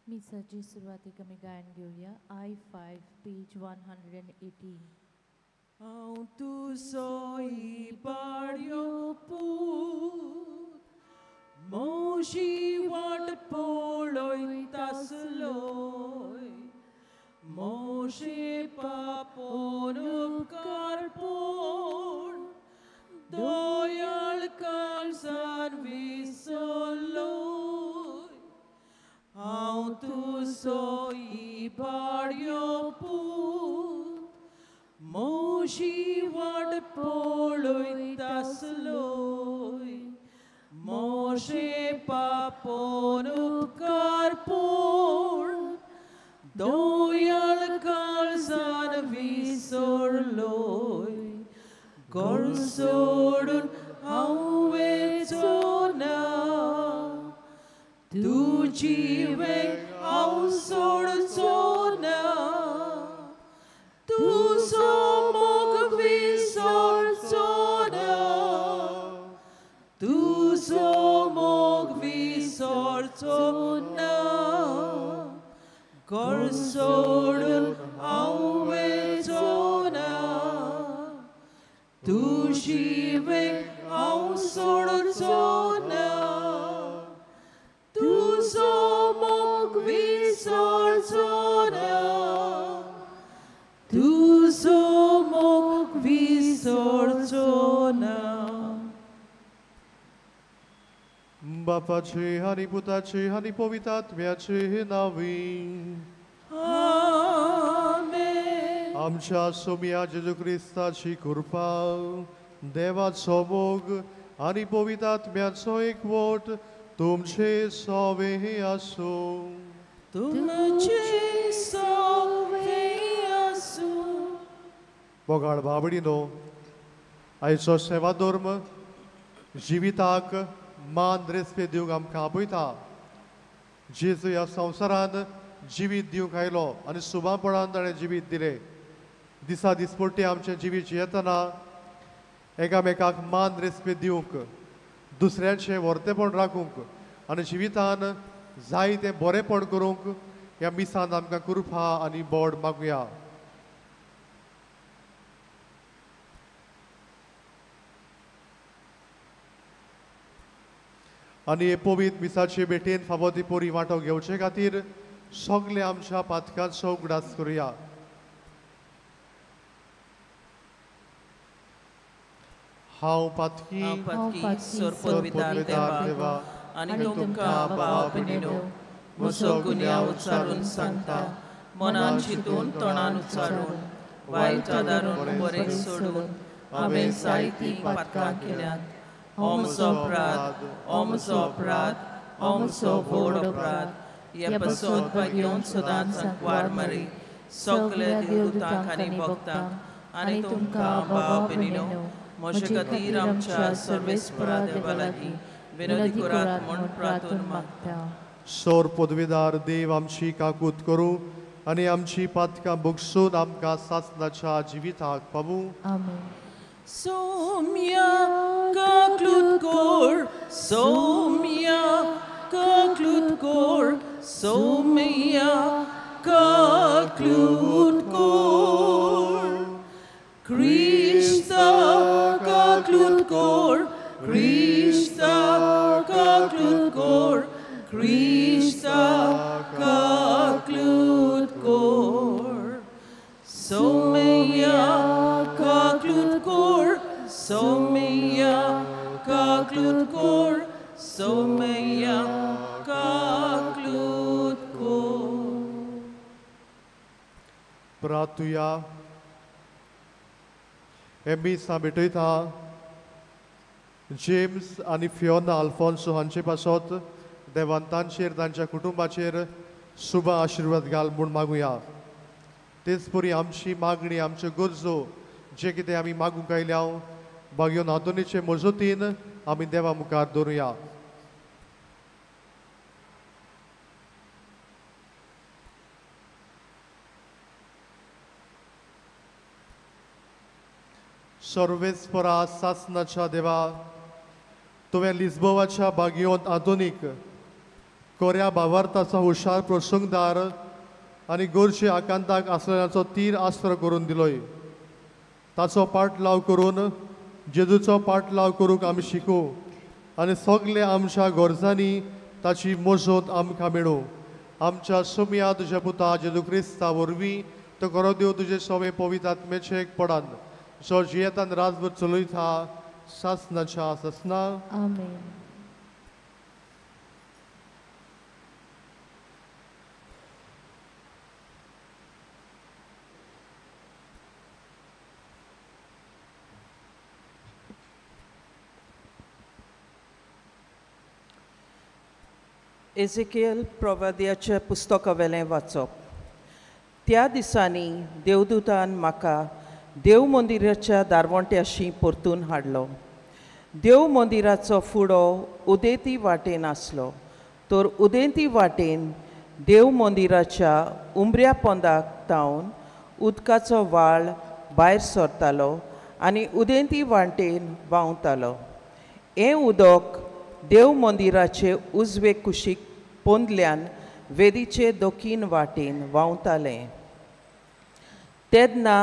मिसाची सुरवातीक आमी गायन घेवया. I5 page 118. हांव तुजो इबाड्यो पूत, म्हजी वाट पळयतासलोय, म्हजे पापोन उपकार पूण दयाळ काळजान विसरलोय. हांव तुजो इबाड्यो पूत, म्हजी वाट पळयतासलोय, म्हजे पापोन उपकार पूण दयाळ काळजान विसरलोय. घर सोडून हांव वचो ना, तुजी वेंग हांव सोडचो ना, तुजो मोग विसरचो ना, तुजो मोग विसरचो ना. घर सोडून हांव वचो ना, तुजी वेंग हांव सोडचो ना, तुजो मोग विसरचो ना, तुजो मोग विसरचो ना. बापाचे आनी पुताचे आनी पवित्र आत्म्याचे नांवी. आमेन. आमच्या सोम्या जेजू क्रिस्ताची कृपा, देवाचो मोग आनी पवित्र आत्म्याचो एकवट तुमचे सवे आसूं. तुमचे सवे आसूं. मोगाळ बाबडीनो, आयचो सेवा धर्म जिविताक मान रेस्पेद दिवंक आमकां आपयता. जेजू ह्या संवसारान जिवीत दिवंक आयलो आनी सुबापणान ताणें जिवीत दिलें. दिसा दिसपट्टी आमचें जिवीत जियेतना एकामेकाक मान रेस्पेद दिवंक, दुसऱ्यांचें व्हरतेपण राखूंक आनी जिवितान जाय तें बरेंपण करूंक ह्या मिसान आमकां कृपा आनी बोड मागुया. आनी हे पवित्र मिसाचे भेटेन फावो ती पोरी वांटो घेवचे खातीर सगळे आमच्या पातकांचो उगडास करुया. हांव पातकी सोरपोत देवा आनी तुमकां भाव भयणीनो म्हजो गुन्यांव उच्चारून सांगता, मनान चिंतून तोंडान उच्चारून वायट आदारून बरें सोडून हांवें जायतीं पातकां केल्यांत. हो म्हजो अपराध, हो म्हजो अपराध, हो म्हजो व्हड अपराध. हे पासत भाग्योवन सदांच सांकवार मारी सगल्या देवदूतांक आनी भक्तांक आनी तुमकां भाव भयणीनो म्हजे खातीर आमच्या सर्वेस्परा देवा लागीं विनोदी करात म्हूण प्रार्थना मागता. सोर पदवीदार देव आमची काकूत करूं आनी आमची पातकां भोगसून आमकां सासणाच्या जिविताक पावूं. आमेन. सोम्या काकलूत कोर, सोम्या काकलूत कोर, सोम्या काकलूत कोर, क्रिस्ता काकलूत कोर, क्रिस्ता काकलूत कोर, क्रिस्ता काकलूत कोर, सोम्या काकलूत कोर, सोम्या काकलूत कोर, सोम्या काकलूत कोर. प्रार्थुया. हे मिसां भेटयता जेम्स आनी फियोना आल्फोन्सो हांचे पासत देवान तांचेर तांच्या कुटुंबाचेर शुभ आशिर्वाद घाल म्हूण मागुया. तेच परी आमची मागणी, आमच्यो गरजो जे कितें आमी मागूंक आयल्या बागयोन आदोनीचे मजतीन आमी देवा मुखार दवरुया. सर्वेस्परा सासनाच्या देवा, तुवें लिस्बोवाच्या बागयोंत आधुनीक कोऱ्या भावार्थाचो हुशार प्रसंगदार आनी गोरशे आकांताक आसलेल्याचो तीर आस्त्र करून दिलोय. ताचो पाटलाव करून जेजूचो पाटलाव करूंक आमी शिकूं आनी सगळे आमच्या गरजांनी ताची मजत आमकां मेळूं. आमच्या सोम्या तुज्या पुता जेजू क्रिस्ता वरवीं तो खरो देव तुजे सवे पवित्र आत्म्याचें एक पडान जो जियेतान राजभर चलयता सासनाच्या सासना. आमेन. एझेकियल प्रवाद्याच्या पुस्तका वेलें वाचप. त्या दिसांनी देवदूतान म्हाका देव मंदिराच्या दारवंट्याशी परतून हाडलो. देव मंदिराचो फुडो उदेंती वाटेन आसलो, तर उदेंती वाटेन देव मंदिराच्या उमऱ्या पोंदाक तावन उदकाचो वाळ भायर सरतालो आनी उदेंती वाटेन व्हांवतालो. हें उदक देव मंदिराचे उजवे कुशीक पोंदल्यान वेदीचे दोकीन वाटेन व्हांवतालें. तेन्ना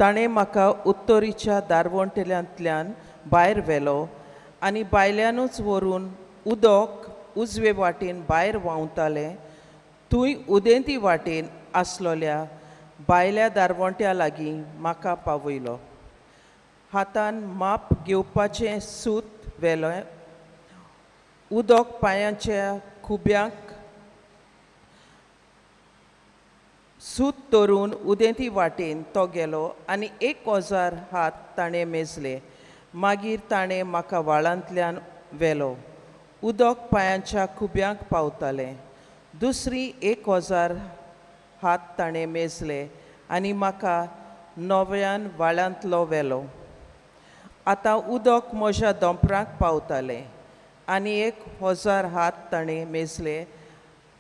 ताणें म्हाका उत्तरीच्या दारवंट्यांतल्यान भायर व्हेलो आनी भायल्यानूच व्हरून उदक उजवे वाटेन भायर व्हांवतालें थंय उदेंती वाटेन आसलोल्या भायल्या दारवंट्या लागीं म्हाका पावयलो. हातान माप घेवपाचें सूत व्हेलें, उदक पांयांच्या खुब्यांक सूत धरून उदेंती वाटेन तो गेलो आनी 1000 हात ताणें मेजले. मागीर ताणें म्हाका व्हाळांतल्यान व्हेलो. उदक पांयांच्या खुब्यांक पावतालें. दुसरी 1000 हात ताणें मेजले आनी म्हाका नव्यान व्हाळांतलो व्हेलो. आतां उदक म्हज्या दोंपरांक पावतालें आनी 1000 हात ताणें मेजले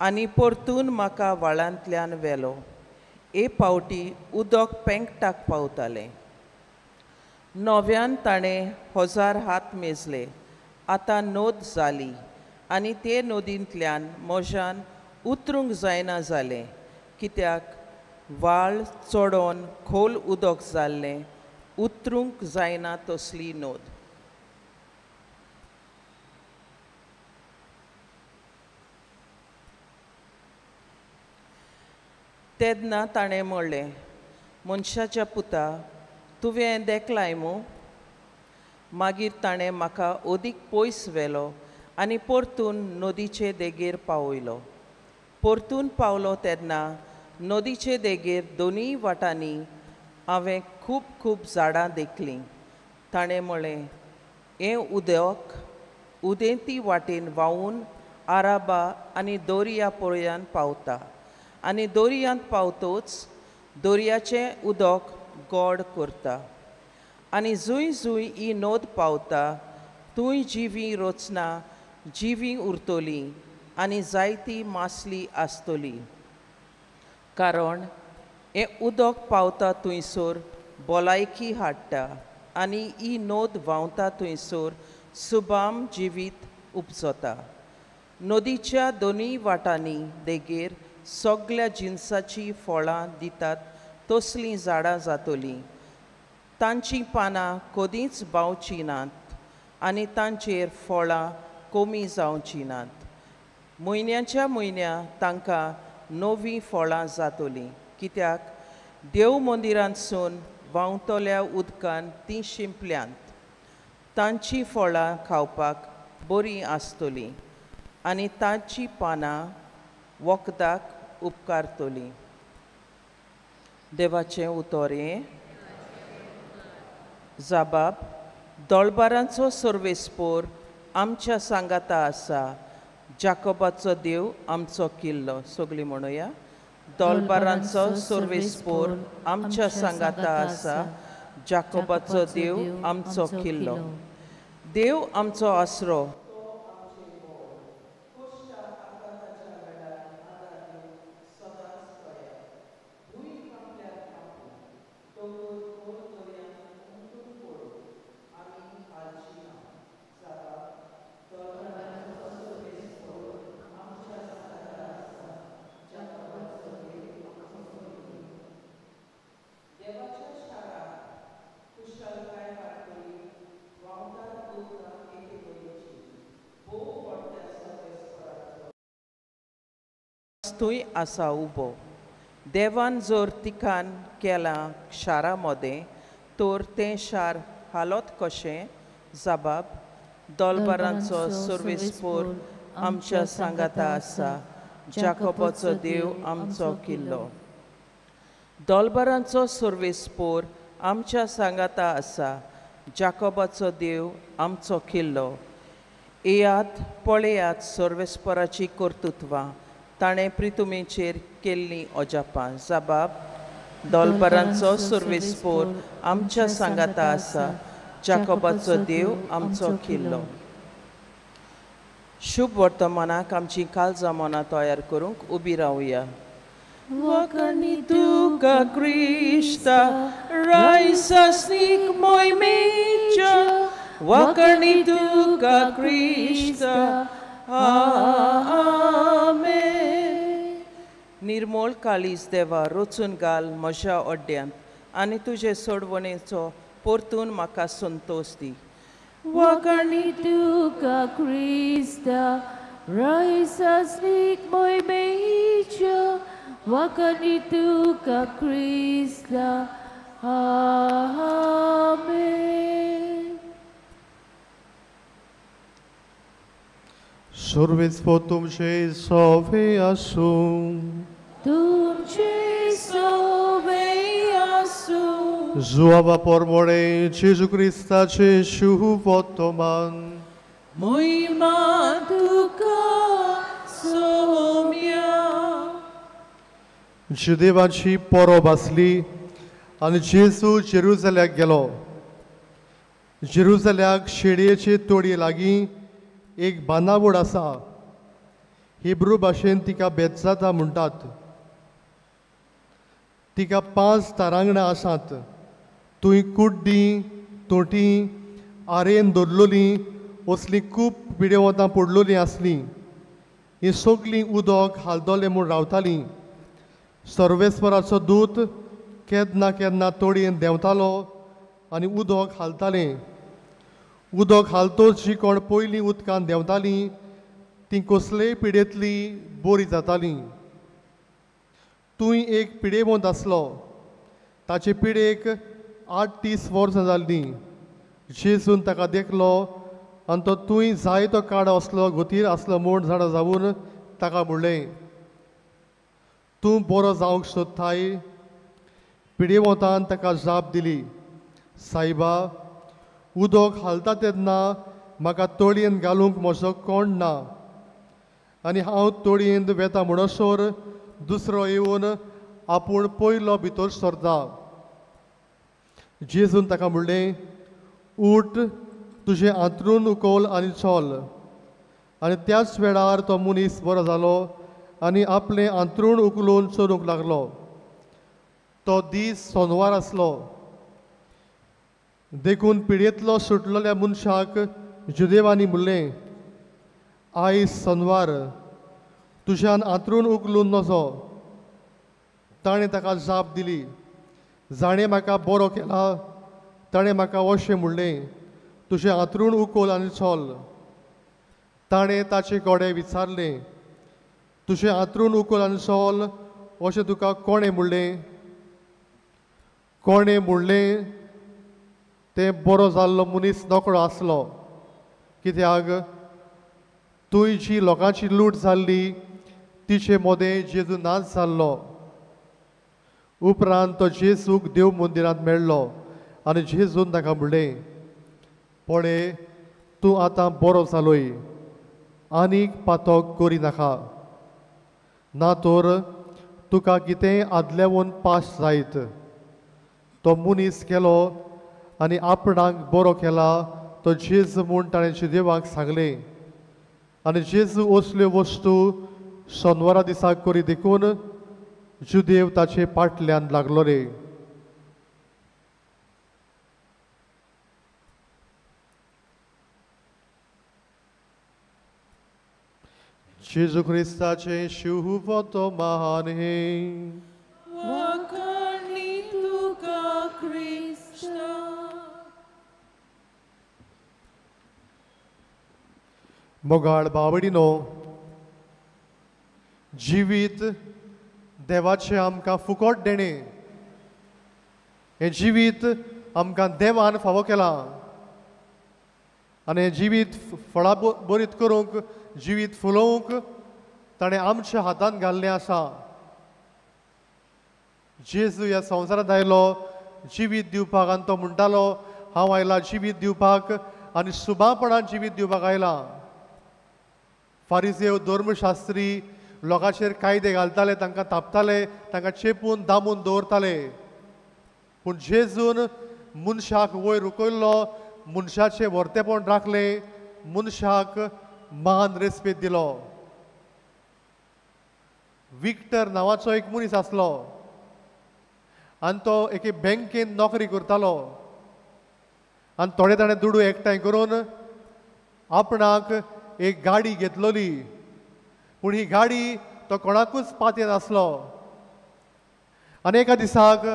आनी परतून म्हाका व्हाळांतल्यान व्हेलो. एक पावटी उदक पेंकटाक पावतालें. नव्यान ताणें 1000 हात मेजले. आतां नोद जाली आनी ते नदींतल्यान म्हज्यान उतरूंक जायना जालें, कित्याक व्हाळ चडोन खोल उदक जाल्लें, उतरूंक जायना तसली नोद. तेन्ना ताणें म्हणलें, मनशाच्या पुता, तुवें देखलाय मू? मागीर ताणें म्हाका अदीक पयस व्हेलो आनी परतून नदीचे देगेर पावयलो. परतून पावलो तेन्ना नदीचे देगेर दोनूय वाटांनी हांवें खूब खूब झाडां देखलीं. ताणें म्हणलें, हें उदक उदेंती वाटेन व्हांवून आराबा आनी दर्या पर्यंत पावता आनी दर्यांत पावतोच दर्याचें उदक गोड करता आनी जंय जंय ही नद पावता थंय जिवी रचना जिवी उरतली आनी जायती मासली आसतली, कारण हें उदक पावता थंयसर भलायकी हाडटा आनी ही नद व्हांवता थंयसर सुबाम जिवीत उपजता. नदीच्या दोनूय वाटांनी देगेर सगळ्या जिनसाचीं फळां दितात तसलीं झाडां जातलीं. तांचीं पानां कदींच बावचीं नात आनी तांचेर फळां कमी जावचीं नात. म्हयन्याच्या म्हयन्या तांकां नवीं फळां जातलीं, कित्याक देव मंदिरांतसून व्हांवतल्या उदकान तीं शिंपल्यांत. तांचीं फळां खावपाक बरीं आसतलीं आनी तांचीं पानां वखदाक उपकारतलीं. देवाचें उतर हें. जाबाब, दोळबारांचो सर्वेस्पोर आमच्या सांगाता आसा, जाकोबाचो देव आमचो किल्लो. सगळीं म्हणुया, दोळबारांचो सर्वेस्पोर आमच्या सांगाता आसा, जाकोबाचो देव आमचो किल्लो. देव आमचो आसरो, थंय आसा उबो. देवान जर तिकान केलां शारा मदें तर तें शार हालत कशें? जबाब दोलबारांचो सर्वेस्पोर आमच्या सांगाता आसा, जाकोबाचो देव आमचो किल्लो. दोलबारांचो सर्वेस्पोर आमच्या सांगाता आसा, जाकोबाचो देव आमचो किल्लो. येयात पळयात सर्वेस्पोराची कर्तृत्वां, ताणें प्रितुमेचेर केल्लीं अजापां. जबाब दोलबारांचो सर्वेस्पोर आमच्या सांगाता आसा, जाकोबाचो देव आमचो किल्लो. शुभ वर्तमानाक आमची काळजां मनां तयार करूंक उबी रावया. Wakani tuka Krista, raisa snik moj meća. Wakani tuka Krista, amen. निर्मोल काळीज देवा रचून घाल म्हज्या अड्ड्यांत आनी तुजे सोडवणेचो परतून म्हाका संतोश दी. Wakani tuka Krista, raisa snik moj meća. Wakani tuka Krista, amen. सर्वेस्पोर तुमचे सोवे आसूं. तुमचे सोवे आसूं. जुआबा पोरमोळे जेजू क्रिस्ताचे शुभ वर्तमान. मोहिमा तुका सोम्या. जुदेवाची परब आसली आनी जेजू जेरुजल्याक गेलो. जेरुजल्याक शेडयेचे तोडये लागीं एक बांदावळ आसा, हिब्रू भाशेन तिका बेतजाता म्हणटात. तिका 5 तारांगणां आसात. थंय कुड्डीं, तोटी, आरेन दवरलेलीं असलीं खूब पिडेवंतां पडलेलीं आसलीं. हीं सगलीं उदक हालतलें म्हूण रावतालीं. सर्वेस्वराचो दूत केन्ना केन्ना तोडयेन देंवतालो आनी उदक हालतालें. उदक हालतोच जी कोण पयलीं उदकान देंवतालीं तीं कसलेय पिडेंतली बरी जातालीं. तूंय एक पिडेवंत आसलो, ताचे पिडेक 38 वर्सां जाल्लीं. जेजून ताका देखलो आनी तो तूंय जायतो काळ आसलो गतीर आसलो म्हूण जाणा जावन ताका म्हणलें, तूं बरो जावंक सोदताय? पिडेवंतान ताका जाप दिली, सायबा, उदक हालता तेन्ना म्हाका तोडयेन घालूंक म्हजो कोण ना आनी हांव तोडयेन वेता म्हणसर दुसरो येवन आपूण पयलो भितर सरता. जेजून ताका म्हणलें, उठ, तुजें आंतरून उखल आनी चल. आनी त्याच वेळार तो मनीस बरो जालो आनी आपलें आंतरूण उखलून चलूंक लागलो. तो दीस सोनवार आसलो. देखून पिडयेंतलो सुटलेल्या मनशाक जुदेवांनी म्हणलें, आयज सोनवार, तुज्यान आंतरून उखलून नजो. ताणें ताका जाप दिली, जाणें म्हाका बरो केला ताणें म्हाका अशें म्हणलें, तुजें आंतरूण उखल आनी चल. ताणें ताचे कडेन विचारलें, तुजें आंतरून उखल आनी चल अशें तुका कोणें म्हणलें? कोणें म्हणलें तें बरो जाल्लो मनीस नकळो आसलो, कित्याक थंय जी लोकांची लूट जाल्ली तिचे मदें जेजू नाच जाल्लो. उपरांत तो जेजूक देव मंदिरांत मेळ्ळो आनी जेजून ताका म्हणलें, पळय, तूं आतां बरो जालोय, आनीक पातक करिनाका, ना तर तुका कितेंय आदल्यावन पास जायत. तो मनीस गेलो आनी आपणाक बरो केला तो जेजू म्हूण ताणें जुदेवाक सांगलें. आनी जेजू असल्यो वस्तू सोनवारा दिसाक करी देखून जुदेव ताचे पाटल्यान लागलो रे. जेजू क्रिस्ताचें शुभ वर्तमान हें. वाखाणी तुका क्रिस्ता. मोगाळ बावडिनो, जिवीत देवाचें आमकां फुकट देणें. हें जिवीत आमकां देवान फावो केलां आनी हें जिवीत फळां बरीत करूंक, जिवीत फुलोवंक ताणें आमच्या हातांत घाल्लें आसा. जेजू ह्या संवसारांत आयलो जिवीत दिवपाक आनी तो म्हणटालो, हांव आयला जिवीत दिवपाक आनी सुबापणान जिवीत दिवपाक आयला. फारिजेव धर्मशास्त्री लोकांचेर कायदे घालताले, तांकां तापताले, तांकां चेपून दामून दवरताले. पूण जेजून मनशाक वयर उखल्लो, मनशाचें व्हरतेपण राखलें, मनशाक मान रेस्पेद दिलो. विक्टर नांवाचो एक मनीस आसलो आनी तो एके बँकेन नोकरी करतालो आनी थोडे ताणें दुडू एकठांय करून आपणाक एक गाडी घेतलोली. पूण ही गाडी तो कोणाकूच पातयेन आसलो. आनी एका दिसाक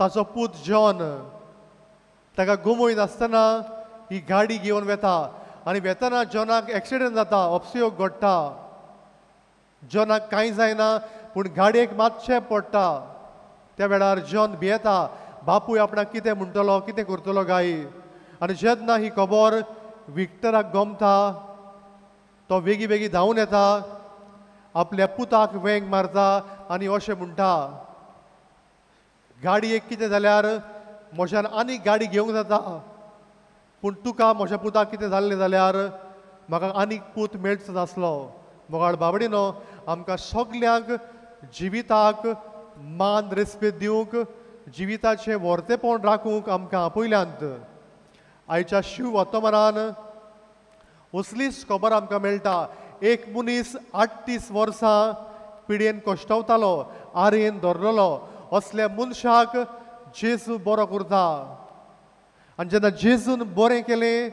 ताचो पूत जॉन ताका गुमय नासतना ही गाडी घेवन वेता आनी वेतना जॉनाक एक्सिडंट जाता, अपसयोग घडटा. जॉनाक कांय जायना पूण गाडयेक मातशें पडटा. त्या वेळार जॉन भियेता, बापूय आपणाक कितें म्हणटलो, कितें करतलो गाय. आनी जेन्ना ही खबर विक्टराक गमता, तो वेगीं वेगीं धांवून येता, आपल्या पुताक वेंग मारता आनी अशें म्हणटा, गाडयेक कितें जाल्यार म्हज्यान आनीक गाडी घेवंक जाता, पूण तुका म्हज्या पुताक कितें जाल्लें जाल्यार म्हाका आनीक पूत मेळचो नासलो. मोगाळ बाबडीनो, आमकां सगल्यांक जिविताक मान रेस्पेद दिवंक, जिविताचें व्हरतेपण राखूंक आमकां आपयल्यांत. आयच्या शिव वर्तमानान असलीच खबर आमकां मेळटा. एक मनीस 38 वर्सां पिडयेन कश्टवतालो, आरेन धरलेलो. असल्या मनशाक जेजू बरो करता. आनी जेन्ना जेजून बरें केलें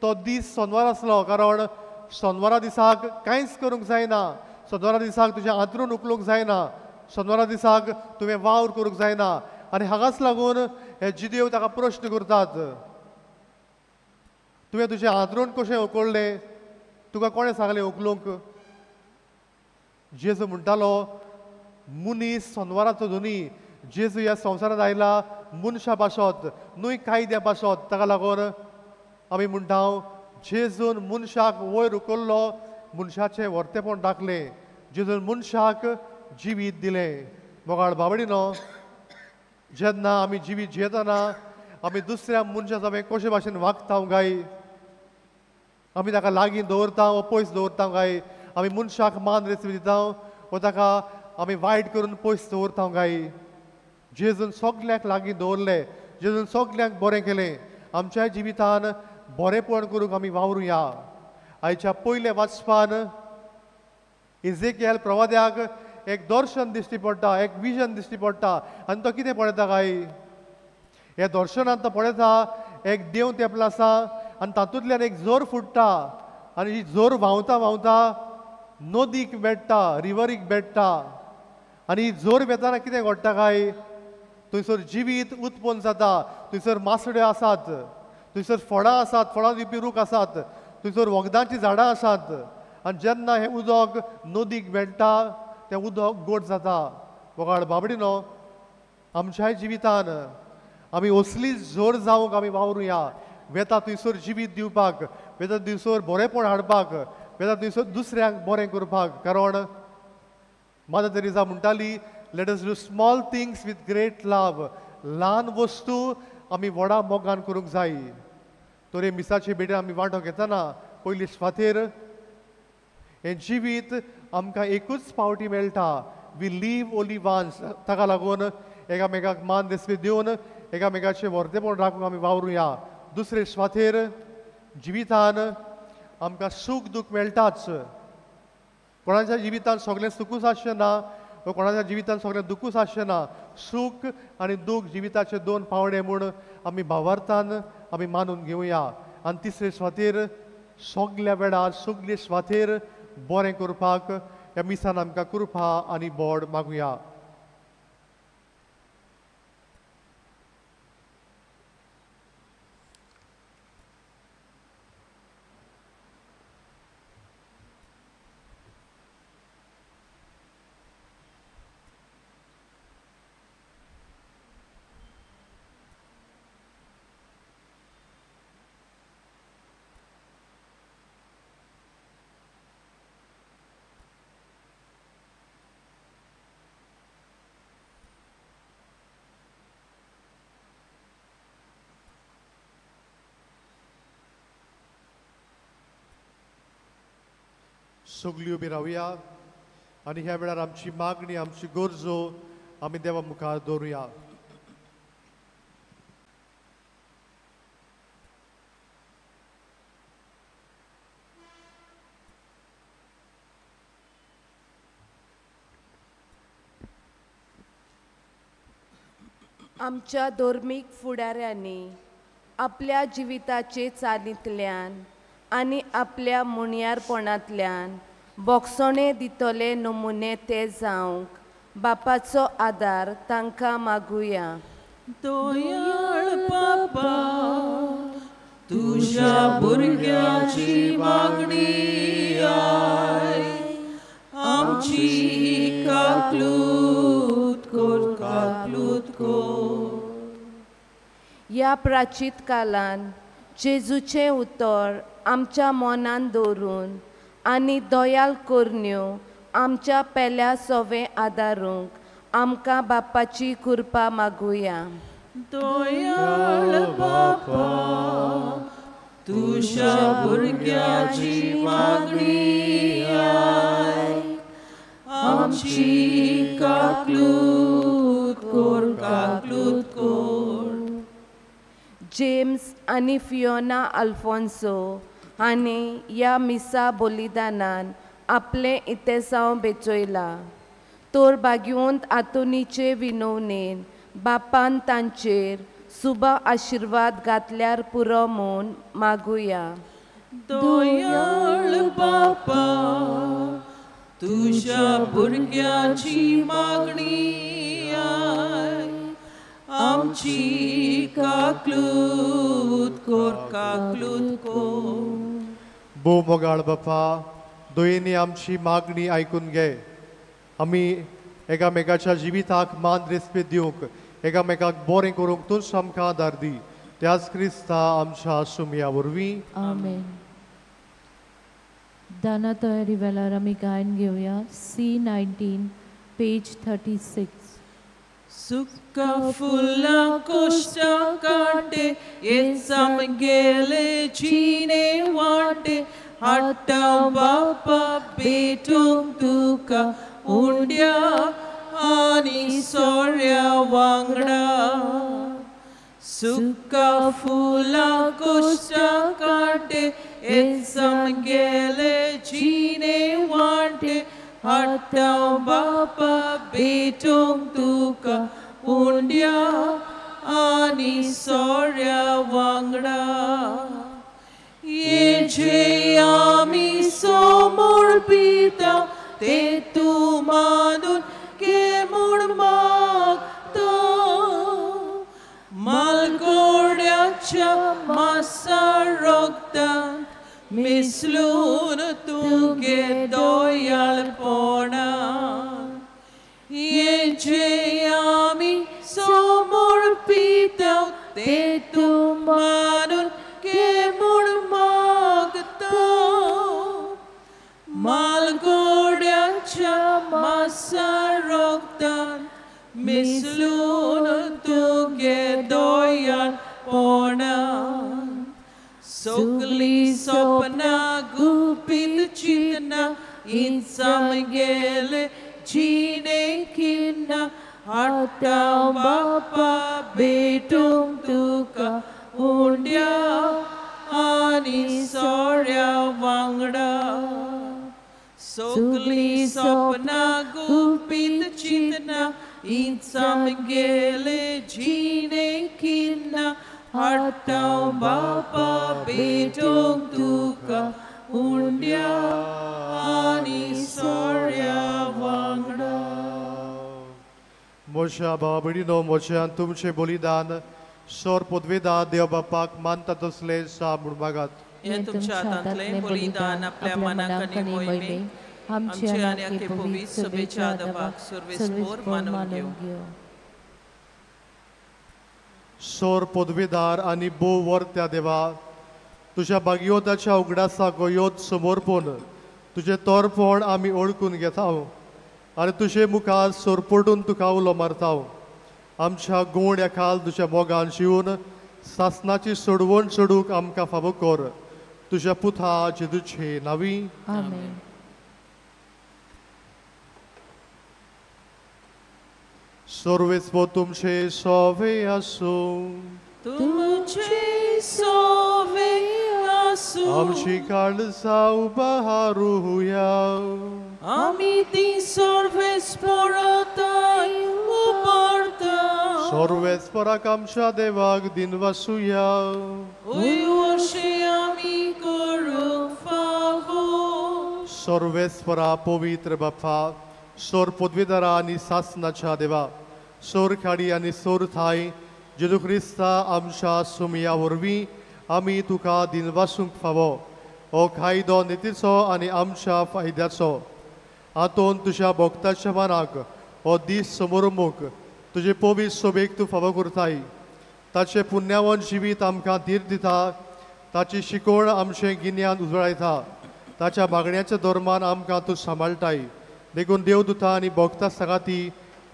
तो दीस सोनवार आसलो, कारण सोनवारा दिसाक कांयच करूंक जायना, सोनवारा दिसाक तुजें आंतरून उखलूंक जायना, सोनवारा दिसाक तुवें वावर करूंक जायना. आनी हांगाच लागून हे जिदेव ताका प्रश्न करतात, तुवें तुजें आंतरून कशें उखल्लें, तुका कोणें सांगलें उखलूंक? जेजू म्हणटालो, मनीस सोनवाराचो धनी. जेजू ह्या संवसारांत आयला मनशा पासत, न्हय कायद्या पासत. ताका लागून आमी म्हणटा, जेजून मनशाक वयर उखल्लो, मनशाचें व्हरतेपण राखलें, जेजून मनशाक जिवीत दिलें. मोगाळ बाबडीनो, जेन्ना आमी जिवीत जियेतना आमी दुसऱ्या मनशा समें कशे भाशेन वागता काय, आमी ताका लागीं दवरता वो पयस दवरता काय, आमी मनशाक मान रेस्पेद दिता वो ताका आमी वायट करून पयस दवरता काय. जेजून सगल्यांक लागीं दवरले, जेजून सगल्यांक बरें केलें. आमच्या जिवितान बरेंपण करूंक आमी वावरुया. आयच्या पयल्या वाचपान इजेकियल प्रवाद्याक एक दर्शन दिश्टी पडटा, एक विजन दिश्टी पडटा. आनी तो कितें पळयता काय, ह्या दर्शनांत तो पळयता एक देव तेंपलो आसा आनी तातूंतल्यान एक जोर फुट्टा आनी ही जोर व्हांवता व्हांवता नदीक मेळटा, रिवरीक मेळटा. आनी ही जोर वेतना कितें घडटा काय, थंयसर जिवीत उत्पन्न जाता, थंयसर मासड्यो आसात, थंयसर फळां आसात, फळां दिवपी रूख आसात, थंयसर वखदांचीं झाडां आसात. आनी जेन्ना हें उदक नदीक मेळटा तें उदक गोड जाता. मोगाळ बाबडीनो, आमच्याय जिवितान आमी असली जोर जावंक आमी वावरुया. वेता थंयसर जिवीत दिवपाक, वेता थंयसर बरेंपण हाडपाक, वेता थंयसर दुसऱ्यांक बरें करपाक. कारण मदर तेरेझा म्हणटाली, let us do small things with great love. ल्हान वस्तू आमी व्हडा मोगान करूंक जाय. तर मिसाचे भेटेन आमी वांटो घेतना पयली सुवातेर हें जिवीत आमकां एकूच पावटी मेळटा. We leave only once. ताका लागून एकामेकाक मान रेस्पेद दिवन एकामेकाचें व्हरतेपण राखूंक आमी वावरुया. दुसरे सुवातेर जिवितान आमकां सूख दूख मेळटाच. कोणाच्या जिवितान सगळें सुखूच आसचें ना वा कोणाच्या जिवितान सगळें दुखूच आसचें ना. सूख आनी दूख जिविताचे दोन पावंडे म्हूण आमी भावार्थान आमी मानून घेवया. आनी तिसरे सुवातेर सगल्या वेळार सगले सुवातेर बरें करपाक ह्या मिसान आमकां कृपा आनी बोड मागुया. सगळीं उबी रावया आनी ह्या वेळार आमची मागणी, आमची गरजो आमी देवा मुखार दवरुया. आमच्या धर्मीक फुडाऱ्यांनी आपल्या जिविताचे चालींतल्यान आनी आपल्या मुणयारपणांतल्यान बोगसणे दितले नमुने ते जावंक बापाचो आदार तांकां मागुया. दयाळ बापा तुज्या भुरग्याची मागणी आय, आमची काकलूत कोर, काकलूत कोर. ह्या प्राचीत कालान जेजूचें उतर आमच्या मनान दवरून आनी दयाल करण्यो आमच्या पेल्या सोवें आदारूंक आमकां बापाची कृपा मागुया. दयाळ बापा तुज्या भुरग्याची मागणी आय, आमची काकलूत कोर, काकलूत कोर. जेम्स आनी फियोना अल्फोन्सो हांणी ह्या मिसा बलिदानान आपलें इतेसांव बेचयलां. तर भाग्यवंत आंतोनीचे विनवणेन बापान तांचेर सुबा आशिर्वाद घातल्यार पुरो म्हूण मागुया. दयाळ बापा तुज्या भुरग्याची मागणी आय, आमची काकलूत कोर, काकलूत कोर. भोव मोगाळ बापा, दोयेंनी आमची मागणी आयकून घे. आमी एकामेकाच्या जिविताक मान रेस्पेद दिवंक, एकामेकाक बरें करूंक तूंच आमकां आदार दी. त्याच क्रिस्ता आमच्या सुमया वरवीं. आमेन. दाना तयारी वेळार आमी गायन घेवया C19 page 36. सुका फुलां कोश्टा कांटे येसाम गेले जिणे वाटे, हाडटा बापा भेटूंक तुका उंड्या आनी सोऱ्या वांगडा. सुका फुलां कोश्टा कांटे येसाम गेले जिणे वाटे, हाडटा बापा भेटूंक तुका उंड्या आनी सोऱ्या वांगडा. ये आमी समोर पिता ते तूं मानून घे म्हूण मागता, मालगोड्याच्या मासा रोगतान मिसलून तुगे दयाळपणा. ये आमी समोर पिता ते तूं मानून घे म्हूण मागता, मालगोड्याच्या मासा रोगतान मिसलून तुगे दयाळपणा. सगळीं सपनां गुपीत चिंतना इन्साम गेले जिणे किन्ना, हाडटा बापा भेटूंक तुका उंड्या आनी सोऱ्या वांगडा. सगळीं सपनां गुपीत चिंतना इन्साम गेले जिणे किन्ना, हाडटा बापा भेटूंक तुका उंड्या आनी सोऱ्या वांगडा. म्हज्या भावा भयणीनो, म्हजें आनी तुमचें बलिदान सोर पदवेदा देव बापाक मानता तसलें सा म्हूण मागात. हें तुमच्या हातांतलें बलिदान आपल्या मनाक आनी मोहिमेक आमचे आनी आख्खे पवित्र सभेच्या आदाबाक सर्वेस्पोर मानून घेवं. सोर पदवेदार आनी भोव वर्त्या देवा, तुज्या भाग्योताच्या उगडासाक योद समर्पण तुजें तोरपण आमी ओळखून घेता आनी तुजे मुखार सोरपटून तुका उलो मारता. आमच्या गोंड्या खाल तुज्या मोगान शिवून सासनाची सोडवण सोडूंक आमकां फावो कर. तुज्या पुता जेजूचे नांवी. आमेन. सर्वेस्पर तुमचे सोवे आसूं. तुमचे सोवे आसूं. आमची काळजां उबारुया. आमी ती सर्वेस्पराताय उबारता. सर्वेस्पराक आमच्या देवाक दिनवासुया. अशें आमी करूंक फावो. सर्वेस्परा पवित्र बापा, सोर पदवीधरा आनी सासनाच्या देवा, सोर खाडी आनी सोर थाय जेजू क्रिस्ता आमच्या सुमया वरवीं आमी तुका दिनवासूंक फावो. हो कायदो नितीचो आनी आमच्या फायद्याचो. आतून तुज्या भक्ताच्या मनाक हो दीस समोरमुख तुजे पवित्र सोबेक तूं फावो करताय. ताचें पुण्यावन जिवीत आमकां धीर दिता. ताची शिकवण आमचें गिन्यान उजळायता. ताच्या मागण्याच्या धर्मान आमकां तूं सांबाळटाय. देखून देवदूता आनी भक्ता सांगाती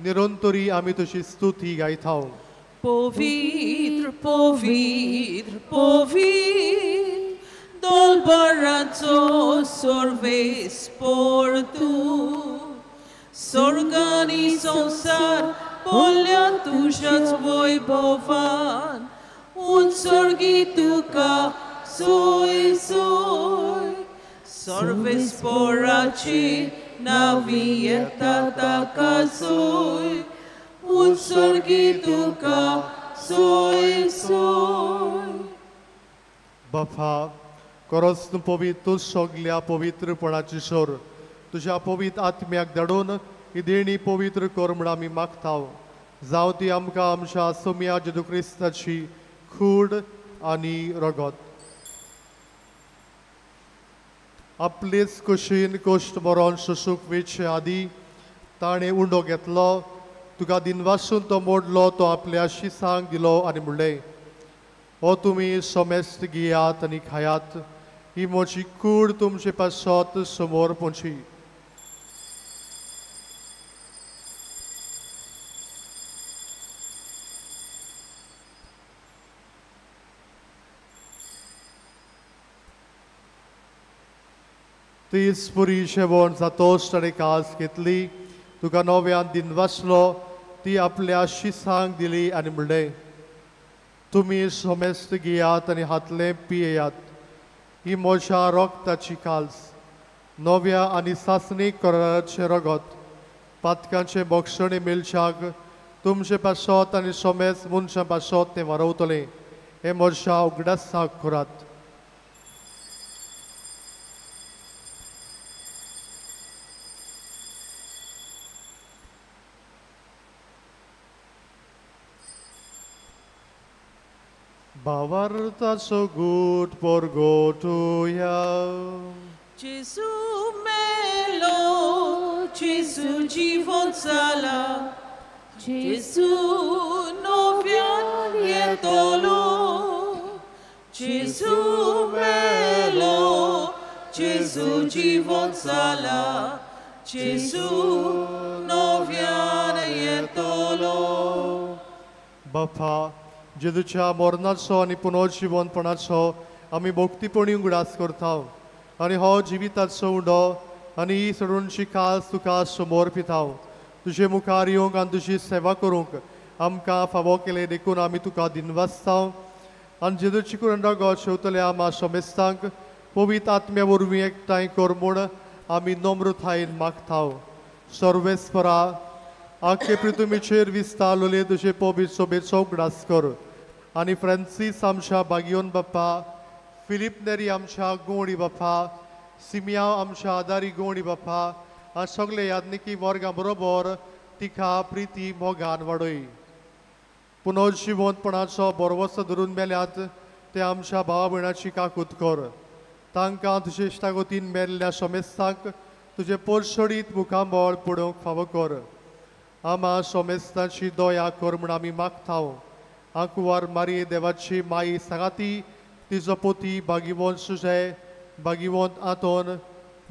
निरंतरी आमी तुजी स्तुती गायता. पवित्र पवित्र पवित्र दोलबराचो सर्वेस्पर तूं. स्वर्गानी संवसार बोल्ल्या तुज्याच वैभवान. उत्सर्गी तुका सोय सोय. सर्वेस्पराची नावी येता ताका सोय. उत्सर्गी तुका सोय सोय. बापा, खरोच तूं पवित्र, तूं सगल्या पवित्रपणाची सोर. तुज्या पवित्र आत्म्याक धाडून ही देणी पवित्र कर म्हूण आमी मागता. जावं ती आमकां आमच्या सोम्या जेजू क्रिस्ताची कूड आनी रगत. आपलेच कुशीन कश्ट मरोन सोसूंक वेचे आदी ताणें उंडो घेतलो. तुका दिनवासून तो मोडलो. तो आपल्या शिसांक दिलो आनी म्हणलें, हो तुमी सोमेस्त घेयात आनी खायात. ही म्हजी कूड तुमचे पासत समोर पोंची. तीच पुरी जेवण जातोच ताणें कास घेतली. तुका नव्यान दिनवासलो. ती आपल्या शिसांक दिली आनी म्हणलें, तुमी सोमेस्त घेयात आनी हातलें पियेयात. ही म्हज्या रगताची काल्स, नव्या आनी सासणीक कराराचें रगत. पातकांचें बक्षणी मेळच्याक तुमचे पासत आनी सोमेस्त मनशां पासत तें वारवतलें. हें म्हज्या उगडासाक करात. भावार्थाचो गूट परगटुया. जेजू मेलो, जेजू जिवंत जाला, जेजू नव्यान येतलो. जेजू मेलो, जेजू जिवंत जाला, जेजू नव्यान येतलो. बापा, जेजूच्या मरणाचो आनी पुनर्जिवनपणाचो आमी भक्तीपणी उगडास करता आनी हो जिविताचो उंडो आनी ही सडूनची कास तुका समोर पिता. तुजे मुखार येवंक आनी तुजी सेवा करूंक आमकां फावो केलें देखून आमी तुका दिनवासता. आनी जेजूची कुरण रगत शेवतल्या आमा समेस्तांक पवित्र आत्म्या वरवीं एकठांय कर म्हूण आमी नम्रतायेन मागता. सर्वेस्परा, आख्खे पृथ्वीचेर विस्तारलेले तुजे पवित्र सोबेचो उगडास कर आनी फ्रांसीस आमच्या बागियोन बाप्पा, फिलीप नेरी आमच्या गोंडी बाप्पा, सिमियांव आमच्या आदारी गोंडी बाप्पा आनी सगळे याज्ञिकी वर्गां बरोबर तिका प्रिती मोगान वाडय. पुनर्जिवंतपणाचो बरवसो धरून मेल्यात ते आमच्या भावा भयणाची काकूत कर. तांकां तुजे इश्टागतीन मेल्ल्या सोमेस्तांक तुजें पोरसोडीत मुखामळ पळोवंक फावो कर. आमा सोमेस्तांची दया कर म्हूण आमी मागता. आंकुवार मारी देवाची माई सांगाती तिजो पोती बागिवंत सुजय, बागिवंत आंतोन,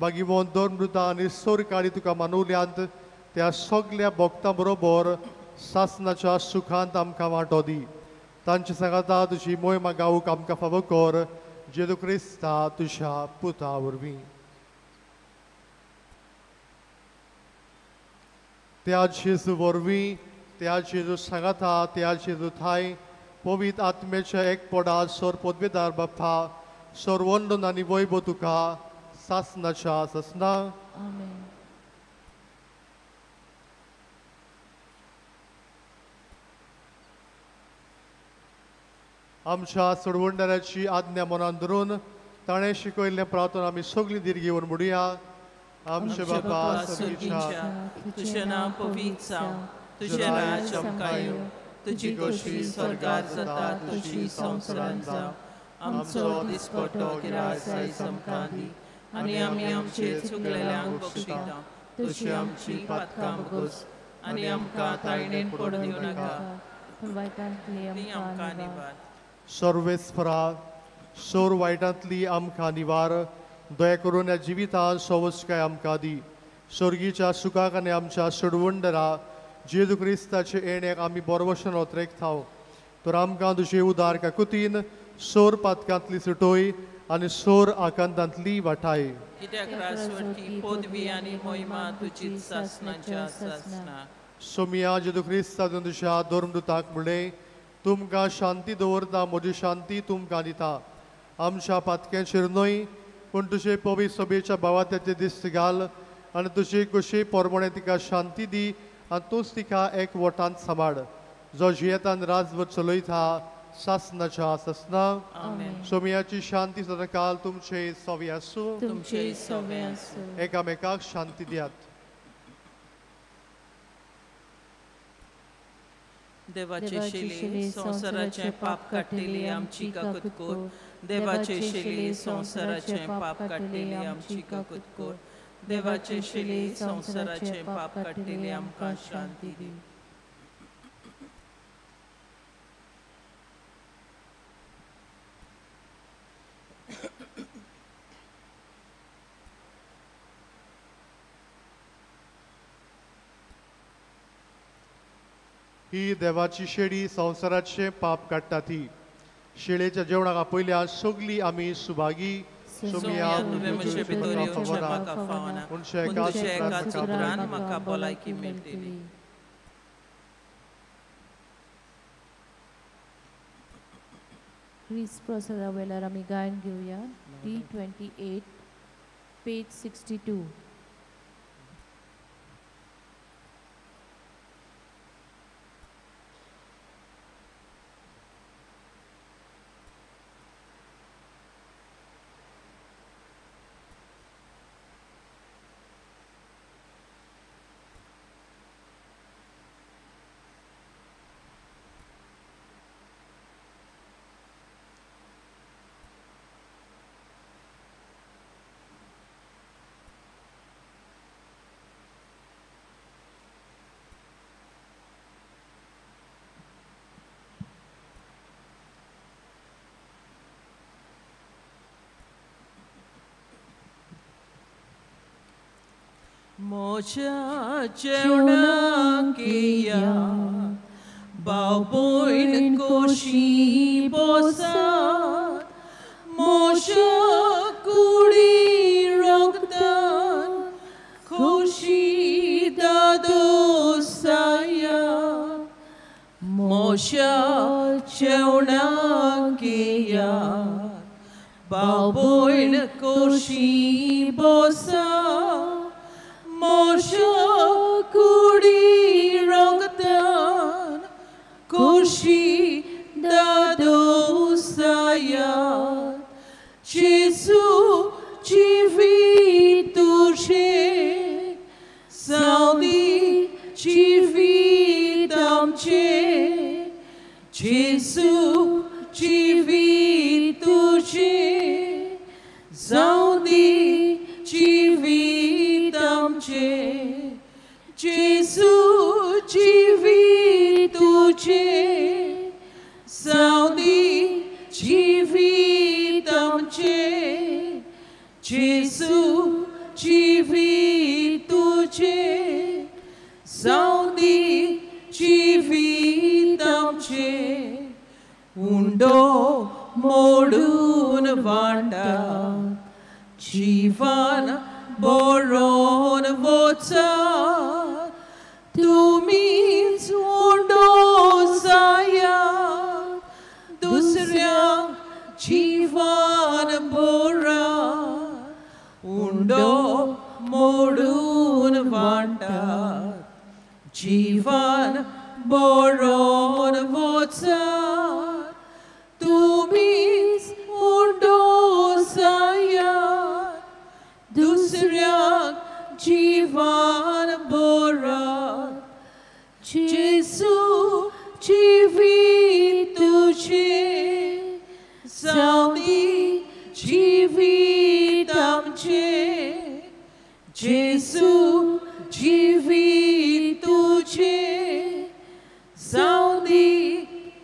बागिवंत धर्मृता आनी सोरकाळी तुका मानवल्यांत त्या सगल्या भक्तां बरोबर सासनाच्या सुखांत आमकां वांटो दी. तांचे सांगाता तुजी मोहिमा गावूंक आमकां फावो कर. जेजू क्रिस्ता तुज्या पुता वरवीं. त्या जेजू वरवीं त्या जेजू सांगाता त्या जेजू थाय पवित्र आत्म्याच्या एक पोडा सोर पदवेदार बाप्पा सोर वंदन आनी वैभव तुका सासनाच्या सासना. आमेन. आमच्या सोडवणदाराची आज्ञा मनान धरून ताणें शिकयल्लें प्रार्थना आमी सगळीं धीर घेवन म्हणुया. आमचे बापा स्वर्गीच्या, तुजें नांव पवित्र जावं, तुजें राज्य आमकां येवं, तुजी खोशी स्वर्गार जाता तशी संवसारांत जावं. आमचो दिसपट्टो गिरास आयज आमकां दी आनी आमी आमचे चुकलेल्यांक बक्षिता तशी आमची पातकां भोगोस आनी आमकां ताळणेन पडून दिवं नाका, पूण वायटांतली आमकां निवार. सर्वेस्परा सोर वायटांतली आमकां निवार. दया करून ह्या जिवितांत सवस्काय आमकां दी. स्वर्गीच्या सुखाक आनी आमच्या सोडवणदारा जेजू क्रिस्ताचे येण्याक आमी बरवशन ओतरेकताव. तर आमकां तुजे उदार काकुतीन सोर पातकांतली सुटोय आनी सोर आकांतांतली वाटाय. कित्याक राजवटी पदवी आनी मोहिमा तुजी सासनाच्या सासना. सोमिया जेजू क्रिस्ता तुज्या धर्मदूताक म्हणलें, तुमकां शांती दवरता, म्हजी शांती तुमकां दिता. आमच्या पातक्यांचेर न्हय पूण तुजे पवित्र सभेच्या भावात्याचे दिस्त घाल आनी तुजे कुशी पोरमणे तिका शांती दी आनी तूंच तिका एक वटांत सांबाळ, जो जियेतान राजवट चलयता सासनाच्या सासना. सोमियाची शांती सदांकाल तुमचे सवे आसूं. तुमचे सवे आसूं. एकामेकाक शांती दियात. देवाचे शिले संवसाराचें पाप काडटली आमची काकूत कर. देवाचे शिले संवसाराचें पाप काडटली आमची काकूत कर. देवाचे शिले संवसाराचें पाप काडटली आमकां शांती दी. ही देवाची शेळी संवसाराचें पाप काडटा ती. शेळेच्या जेवणाक आपयल्या सगळीं आमी सुभागी. सोमिया तुवें म्हजे भितर येवचें म्हाका फावना, पूण तुज्या एकाच उतरान म्हाका भलायकी मेळटली. क्रिस्त प्रसादा वेळार आमी गायन घेवया. D28 page 62. म्हज्या जेवणाक येया भाव भयण कशी बसात, म्हज्या कुडी रगतान खोशी दादोसाया. म्हज्या जेवणाक येया भाव भयण कशी बसात, म्हज्या कुडी रगतान खोशी दादोसाया. जेजू जिवीत तुजें जावं दी जिवीत आमचें. जेजू जिवीत तुजें जावं दी जिवीत आमचें. जेजू जिवीत तुजें जावं दी जिवीत आमचें. जेजू जिवीत तुजें जावं दी जिवीत आमचें. उंडो मोडून वांटा जिवान बरोवन वचात, तुमीच करून वांटात जीवन बरोवन वचात तुमीच उडोसायात दुसऱ्याक जीवन बरात जेसू जिवीत तुजें जावंदी जिवीत आमचें जेसू जिवीत तुजें जावंदी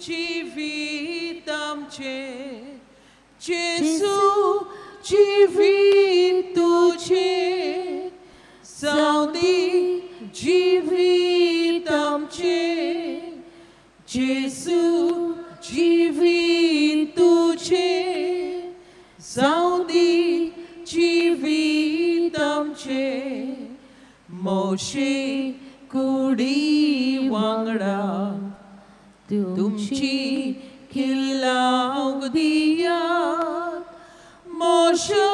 जिवीत आमचें जेसू जिवीत तुजें जावंदी जिवीत आमचें जेसू जिवीत तुजें जावंदी जिवीत आमचें मोशे कुडी वांगडा तुमची किल्लांक दियात मोशा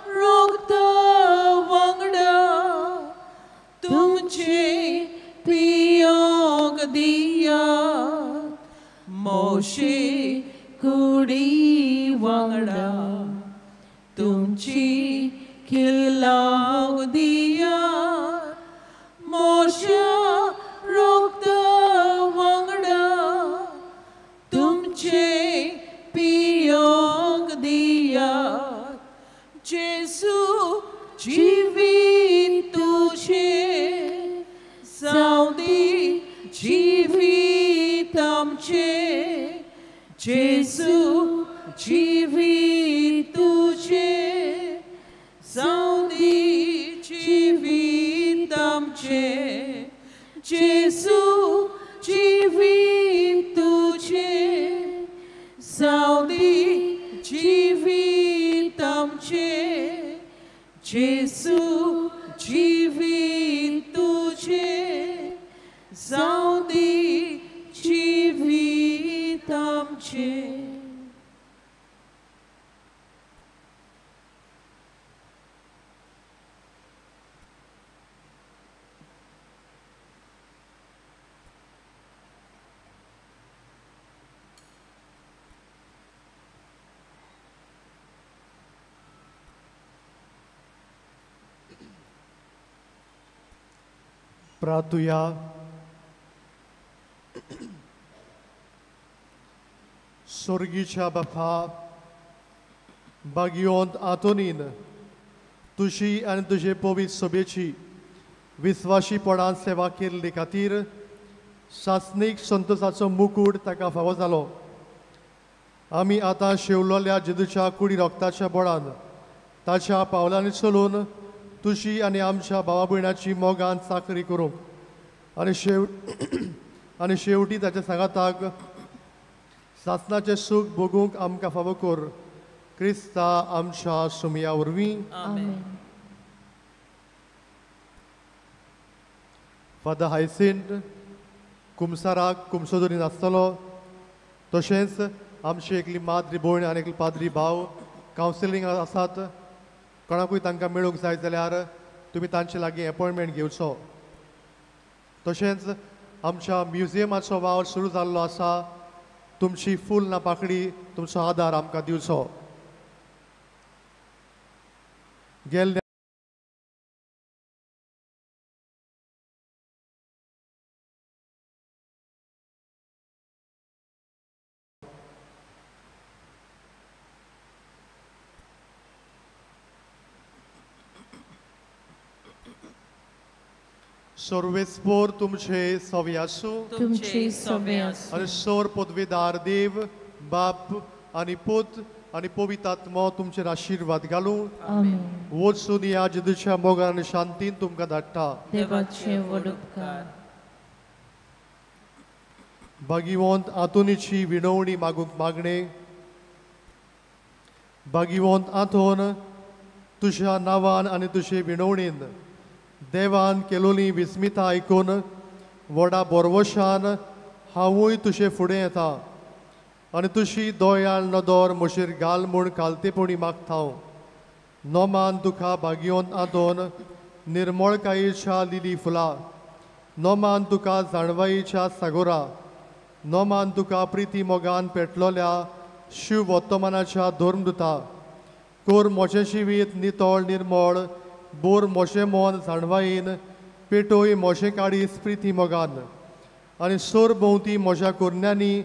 रोगता वांगडा तुमचे पियोंक दियात मोशे कुडी वांगडा तुमची किल्लांक दियात मोशा रोगता वांगडा तुमचे पियोंक दियात जेसू जिवीत तुजें जावंदी जिवीत आमचें जेसू जिवीत तुजें जावंदी जिवीत आमचें जेसू जिवीत तुजें जावंदी जिवीत आमचें जेसू जिवीत तुजें जावंदी जिवीत आमचें. प्रार्थुया. स्वर्गीच्या बापा, बागियोंत आंतोनीन तुजी आनी तुजे पवित्र सभेची विस्वाशीपणान सेवा केल्ले खातीर सासणीक संतोसाचो मुकूट ताका फावो जालो. आमी आतां शेवलोल्या जेजूच्या कुडी रोगताच्या बळान ताच्या पावलांनी चलून तुजी आनी आमच्या भावा भयणाची मोगान चाकरी करूंक आनी शेवटी ताच्या सांगाताक सासणाचें सूख भोगूंक आमकां फावो कर. क्रिस्ता आमच्या सुमया वरवीं. फादर हायसिंट कुमसाराक कुमसोदरी नासतलो, तशेंच आमची एकली माद्री भयण आनी एकली पाद्री भाव कावन्सिलींग आसात. कोणाकूय तांकां मेळूंक जाय जाल्यार तुमी तांचे लागीं एपॉयंटमेंट घेवचो. तशेंच आमच्या म्युझियमाचो वावर सुरू जाल्लो आसा. तुमची फूल ना पाकडी तुमचो आदार आमकां दिवचो. गेल्ल्या सर्वेस्पोर तुमचे सवे आसूं, तुमचे सवे आसूं. आनी सोर पदवेदार देव बाप आनी पूत आनी पवित्र आत्मो तुमचेर आशिर्वाद घालूं. वचून ह्या जेजूच्या मोगान आनी शांतीन तुमकां धाडटा. देवाचे व्हड उपकार. भागिवंत आंतोनीची विणवणी मागूंक मागणें. भागिवंत आंतोन, तुज्या नांवान आनी तुजे विणवणीन देवान केलोली विस्मिता आयकून व्हडा बोरवशान हांवूय तुजे फुडें येता आनी तुजी दोयाळ नदर म्हजेर घाल म्हूण कालतेपणी मागता हांव. नोमान तुका भागिवंत आंतोन निर्मळकायेच्या लिली फुलां, नोमान तुका जाणवायेच्या सागोरा, नोमान तुका प्रिती मोगान पेटलोल्या शिव वर्तमानाच्या धर्मदुता. कोर म्हजें जिवीत नितळ निर्मळ, बोर म्हजें मन जाणवायेन, पेटोय म्हजें काळीज प्रिती मोगान, आनी सोर भोंवती म्हज्या कोरण्यांनी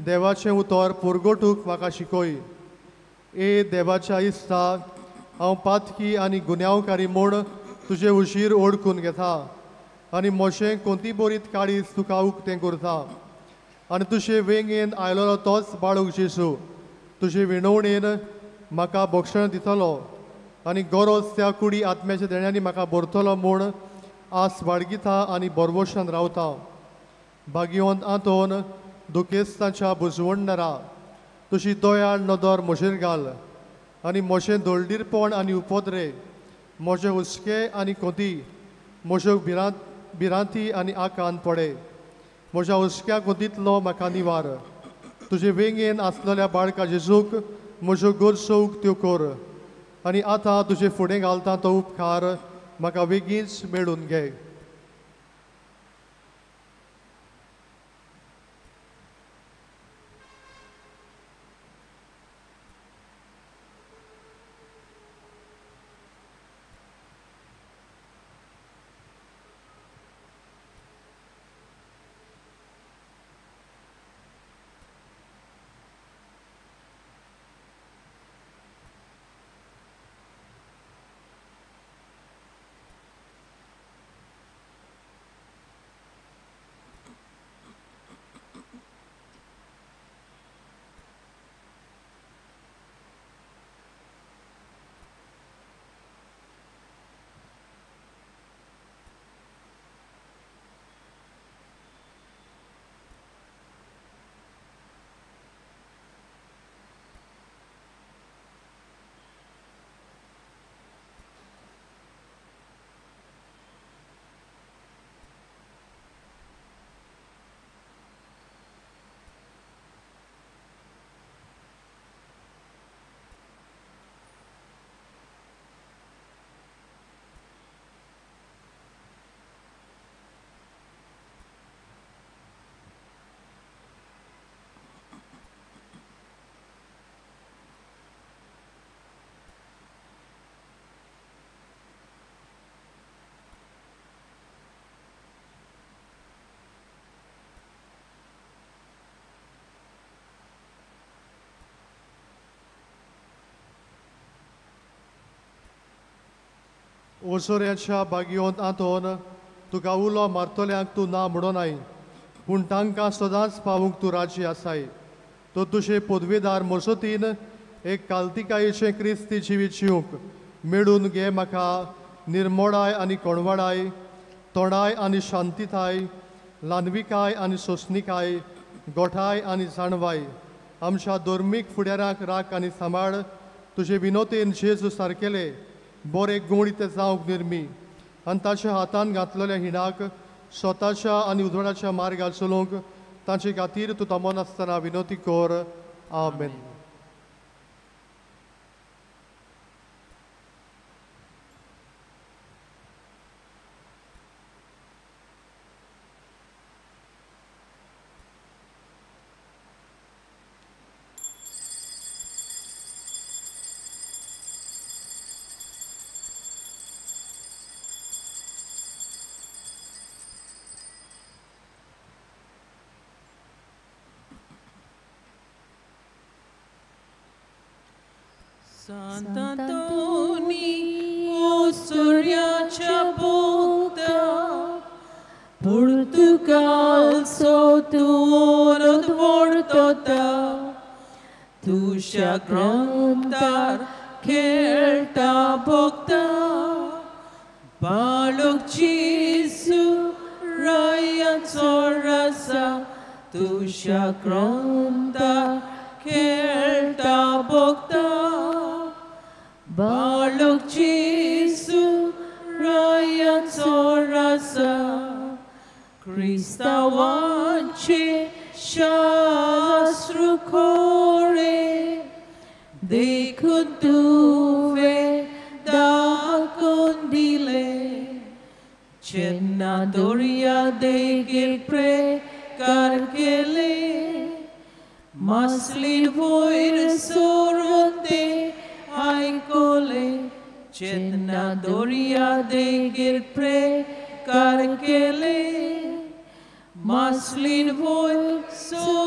देवाचें उतर पुरगोटूक म्हाका शिकय. ए देवाच्या इस्ता, हांव पातकी आनी गुन्यांवकारी म्हूण तुजें उशीर ओळखून घेता आनी म्हजें कोंती बरीत काळीज तुका उक्तें करता. आनी तुजे वेंगेन आयलोलो तोच बाळूक जेजू तुजे विणवणेन म्हाका भक्षण दितलो आनी गरज त्या कुडी आत्म्याच्या देण्यांनी म्हाका भरतलो म्हूण आस बाळगिता आनी बरवशान रावता. भाग्यवंत आंतोन दुखेस्ताच्या बुजवणणारा, तुजी दयाळ नदर म्हजेर घाल आनी म्हजें दळडीरपण आनी उपद्रे, म्हजे हुस्के आनी कोंती, म्हज्यो भिरांती आनी आकांत पडे. म्हज्या हुस्क्या कोंतींतलो म्हाका निवार. तुजे वेंगेन आसलेल्या बाळका जेजूक म्हज्यो गरजो उक्त्यो कर आनी आतां तुजे फुडें घालता तो उपकार म्हाका बेगीनच मेळून घे. ओसोऱ्याच्या बागयोंत आंतोन तुका उलो मारतल्यांक तूं ना म्हणोनाय, पूण तांकां सदांच पावूंक तूं राजी आसाय. तो तुजे पदवेदार मसतीन एक कालतिकायेचें क्रिस्ती जिवीत जिवंक मेळून घे म्हाका निर्मोडाय आनी कोणवाडाय, तोंडाय आनी शांतिताय, ल्हानविकाय आनी सोंसणिकाय, गोठाय आनी जाणवाय. आमच्या धर्मीक फुडाराक राख आनी सांबाळ. तुजे विनोतेन जेजू सारकेले बरे गूण ते जावंक निर्मी आनी ताच्या हातान घातलेल्या हिणाक स्वताच्या आनी उजवाडाच्या मार्गार चलोवंक तांचे खातीर तूं थांबनासतना विनोती कर. आमेन. Sant'Antoni, o सूर्याच्या भोक्ता, पुर्तुगाल सो तूं व्हरतोता, तुज्या ग्रंथार खेळटा भोक्ता, बाळूक जेजू रायाचो राजा, तुज्या ग्रंथार खेळटा भोक्ता, बाळूक जेजू रायाचो राजा, क्रिस्तांवांचे शास्त्र खोरे, देखून तुवें दाखोवन दिलें. जेन्ना दर्या देगेर प्रेकार केले मासली वयर सरून ते आयकले जेन्ना दर्या देगेर प्रेकार केले मासली वयर सरून